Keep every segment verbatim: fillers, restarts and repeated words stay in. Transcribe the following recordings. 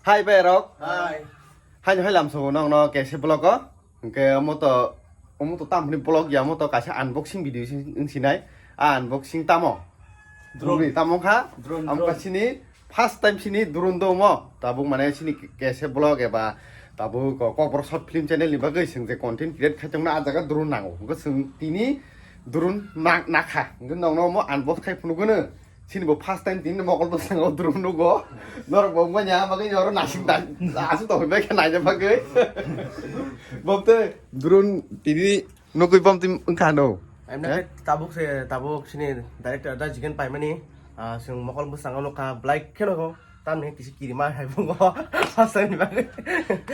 Hai bai rok. Hai. Hai hai lam sobo nong no K S F vlog o. Hwnkhe omo to, omo to tam hwnwi vlog ya, omo to kaisa unboxing video wng sinai. A unboxing tamo? Drone. Drone tamo kha? Drone, Am drone. Sini first time sini drone do mo. Tabuk mane sini K S F vlog eba tabuk ko-, Kokborok short film channel ni bagwi sing je content create khai tongna a jaga drone nango. Hwnkhe sing tini drone na-, nakha. Hwnkhe nong no omo unbox khai phunuk gano. Chini bo first time tini mokol bwskango drone nugo. Norok bo wngmani ha bagwi oro nasing da. Aswk tongwi bai khe naina bagwi. Bom tei drone tini nugwi bom tei wngkha no. Em, eh? Tabuk se, tabuk sini director da jigen paimani, ah, sing mokol bwskango nukha, belai kheno ko. Tamni kisi kirima hai bungo. First time ni bagwi.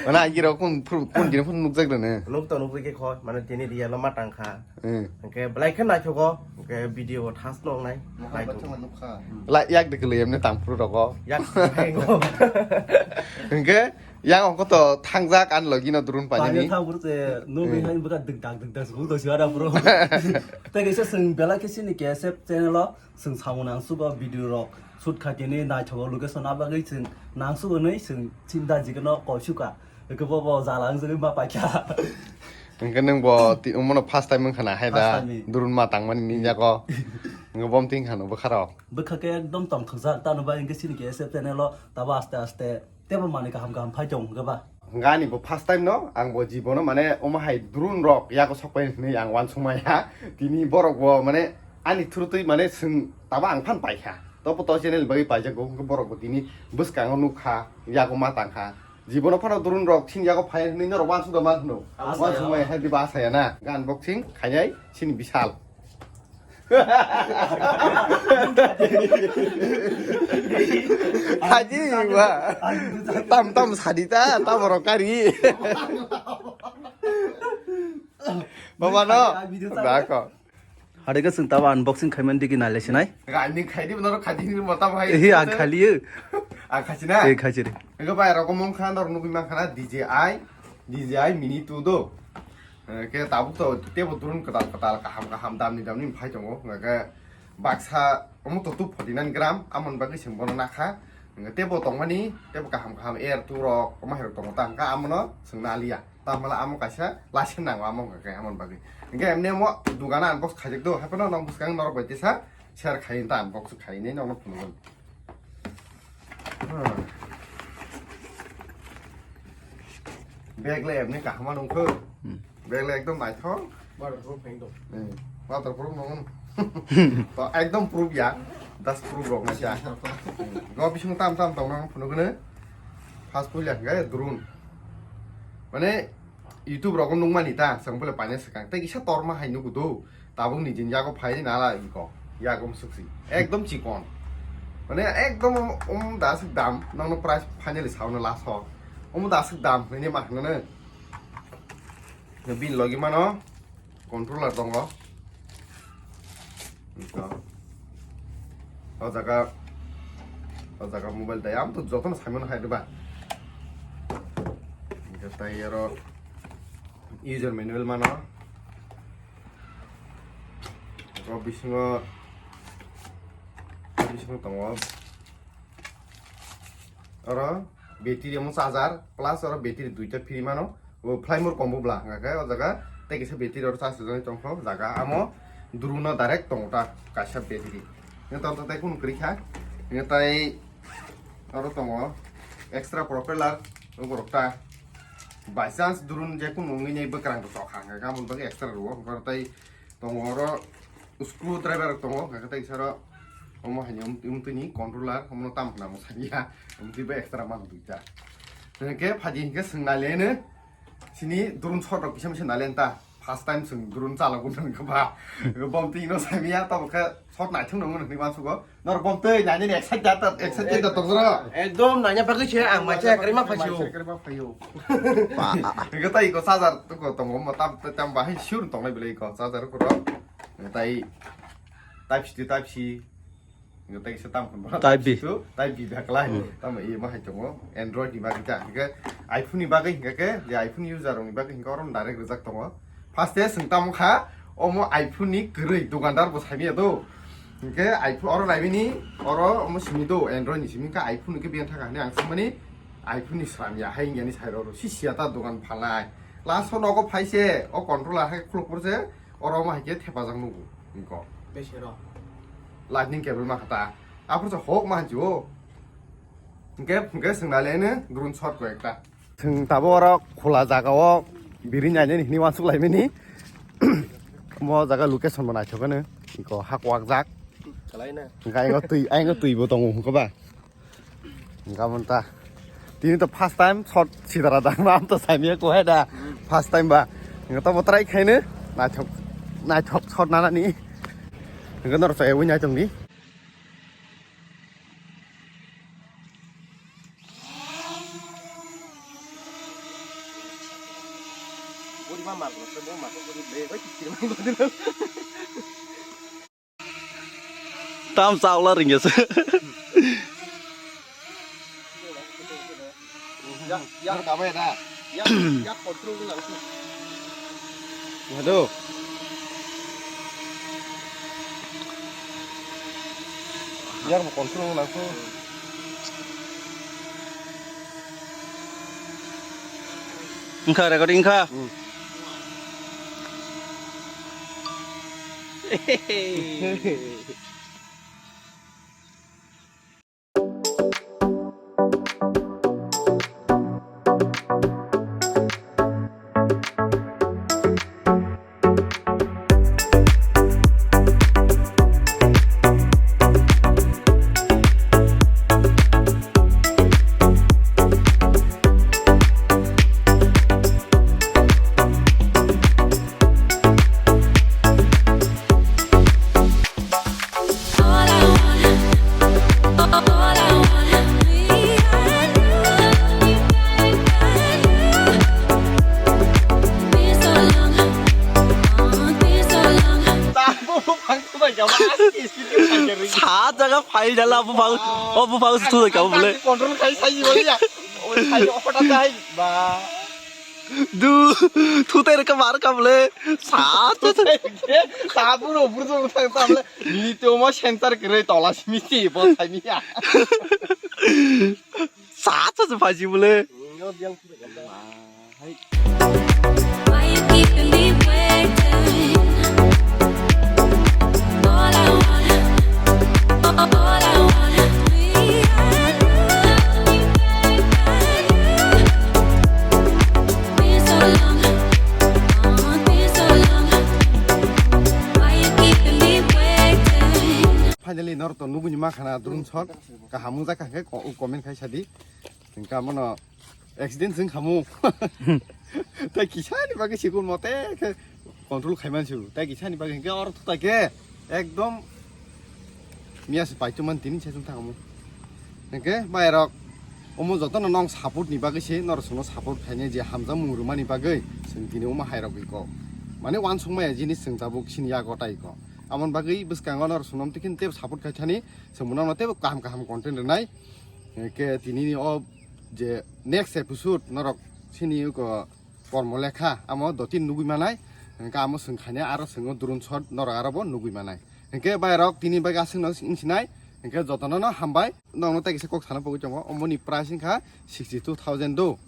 Mana agi rok kun phru-, kun gini phun nukjak rene. Nuk to nukjak khe kho, mane tini real ma tangkha. Hmm. Hwnkhe belai khe naithogo, hwnkhe video o thas nongnai. Mohai naithok. Bathang nukha. La yak de kele emne tang phuru rogo. Yak hai go. Hwnkhe yang ongko to thangjak an logi no drone pani ni. Thang phuru te nugwi hai bwkha dik dak dik dak sibuk do siwara bro. Tei kaisa sing belai khe sini K S F channel o. Chwng samung nangsugo video rok shoot kha tini naithogo location a bagwi chwng nangsugo nwi chwng chinta jigano koisuka. Hwnkhe bo bo jala wngjakgwi ma paikha. Hwnkhe nwng bo ti-, omono first time wngkha na hai da? First time. Drone ma tangmani ni yago. Hwnkhe bom ting khano bwkha rok. Bwkha khe ekdom tongthokjak tano bai hwnkhe chini K S F channel o tabo aste aste. Tebo manwi kaham kaham phai tong hwnkhe ba. Hwnkhe ani bo first time no, ang bo jibono mane omo hai drone rok yago sokpai hwnwi ang uansukmaya. Tini borok bo mane ani through twi mane swng tabo ang phan paikha. Tobo to channel bagwi paijago, hwnkhe borok bo tini bwskango nukha, yago ma tangkha. Jibono phano drone rok sini yago phai hwnwi norok uansuk da man hwno. Asaya. Uansukmaya hai diba asaya na. Hwnkhe unboxing khainai sini bisal. Haji ba. Tam tam sadi ta, tam rokari. Baba no. Dako. Hari ka sung taba unboxing khaiman digi nai lesinai. Ani khaidi noro khaidi ni mota bhai. Ehi, ang khaliyo. Ang khachina. Eh, khachire. Ego bai rok mong khan dor nugui man khana D J I, D J I Mini two do. Eh, ke tabuk to tebo drone kwtal kwtal kaham kaham damni damni phai tongo. Hwnkhe baksa omo to two forty nine gram, amoni bagwi chwng bono nakha. Hwnkhe tebo tongmani, tebo kaham kaham Air two rok, omo hai rok tongo ta, hwnkhe amono chwng naliya. Tamhala amo kaisa license nango amo hwnkhe amoni bagwi. Hwnkhe emni omo dugano unbox khaijak do, haiphano nang bwskang norok bai tesa share khai ta unbox khainai nokno phunukgwi. Hmm. Bag le emni kaham nungkho. Hmm. Bag le ekdom naithok. Waterproof hai do. Hmm. Waterproof nung. To ekdom proof ya. Das proof rok na siya. Hmm. Go bising tam tam tong nang phunukgwi. First puila hwnkhe drone. Mane YouTube rogo nukmani ta, chwng bole paina swkang. Tei kisa torma hai nugo do. Tabuk ni jin yago phai nala iko. Yago musuksi. Ekdom chikon. Mane ekdom um da aswk dam. Nokno price finally saono last o. Um da aswk dam hwnwi ma hwnno. Bin logi mano. Controller tongo. Ito. O jaga, o jaga mobile dai, am to jotono saimano hai diba. Hingke tai aro user manual mano. O bisingo, o bisingo tongo. Oro battery omo charger plus oro battery duita free mano. O Plymore combo bla hwnka khe o jaga tei kisa battery oro charge rwjagwi tongkho jaga amo duru no direct tongo ta kaisa battery. Nge tor tai kunu kwrwi kha. Nge tai oro tongo extra propeller o borok ta by chance duru no je kunu wngwi nai bwkrang rok tokha hwnka khe amo bagwi extra rwo hwnka tai Tongo oro screw driver rok tongo, hwnkhe tei saro omo haino omtwini controller, omono tamo hwnna mwsaniya, omtwi bai extra man duita. Hwnkhe phaidi hwnkhe swng nai leno, sini drone shot rok kisa misa nai leno ta, first time swng drone chalago hwnkhe ba, bomtwi no samiya, tamo khe shot naithok nangmano hwnwi uansugo. Norok bom twi nainani excited, excited da tongjora. Ekdom naina bagwi se ang maisa kwrwi ma phaisio. Maisa kwrwi ma phaio. Ba. Hwnkhe tai iko charger tuko tongo mo tam tam bahai sure tongnai belai iko charger kuro. Tai type C to type C. Hwnkhe tai kisa tam khun type B. To type B baklai. Hmm. Tamo i ma hai tongo Android ni bagwi ta. Hwnkhe iPhone ni bagwi hwnkhe je iPhone user rok ni bagwi hwnkhe oro direct rijak tongo. First e swng tamo kha, omo iPhone ni kwrwi, dukandar bo saimanya do. Hwnkhe iPhone oro naimani, oro omo simi do, Android ni simi kha iPhone hwnkhe biyang thaka hwnwi ang swngmani, iPhone ni sram ya hai ingyani sai roro si siya ta dogan phalai. Last o nogo phai se o controller hai khuluk por se oro ma hai khe thepajak nugo. Niko. Besero. Lightning cable ma khata. Apor se hok ma hanji o. Hingke, hingke swngnai le ne drone shot ko ekta. Chwng tabo oro khula jaga o biri nai nai hini wansuk lai mani. Mo jaga location bo naithok ani. Iko hak wak jak. Kalai na. Hingke aingo twi, aingo twi bo tongo hingke ba. Hingke amo ta. Tini to first time shot sidara da ma am to saimia ko hai da. First time ba. Hingke to bo try khaine naithok, naithok shot nana ni. Hingke nor sa ewi naithok ni. Tam chawla ringya se. Ya, ya. Nor kabo ya da? Ya, ya control lang tu. Aduh. Biar mau control lang tu. Engkha, recording engkha. Hmm. Sa jaga phai dala buphang, o buphang su thudai kabo bole. Control khai sai bole ya. O sai o hota dai ba. Du, thutai reka mar ka bole. Sa, sa, sa. Sa buro buro thang ta bole. Ni to mo sensor kre tola simi ti bo sai ni ya. Sa, sa, sa, phaji bole. Why you keeping me waiting? All I wanna, all I wanna be, I love you, baby. Been so long, oh, been so long. Why you keeping me waiting? Finally, norok to nugwi ni ma khana drone shot. Kaham wngjakha khe ko-, comment khai sadi. Hingke amono accident wng khamu. Tai kisani bagwi sikul mote khe control khaiman su. Tai kisani bagwi hingke oro thutai khe ekdom miya se paithuman tini se chwng thangmu. Hingke bairok omo jotono nong support ni bagwi se norok chwngno support khainai je hamjakmung rwmani bagwi chwng tini omo hairok iko. Mane uansukmaya jinis chwng tabuk sini yago tai iko. Amoni bagwi bwskango norok chwngno tei khe tei support khai thani chwng bono tei kaham kaham content rwnai. Hingke tini ni o je next episode norok sini ko kormo lekha amo dotin nugwi manai, hingke amo swng khainai aro swngno drone shot norok aro bo nugwi manai. Hingke bairok tini bagwi aswkno wngsinai, hingke jotono no hambai. Nokno tai kisa kok sana pogwi tongo, omoni price wngkha sixty two thousand do.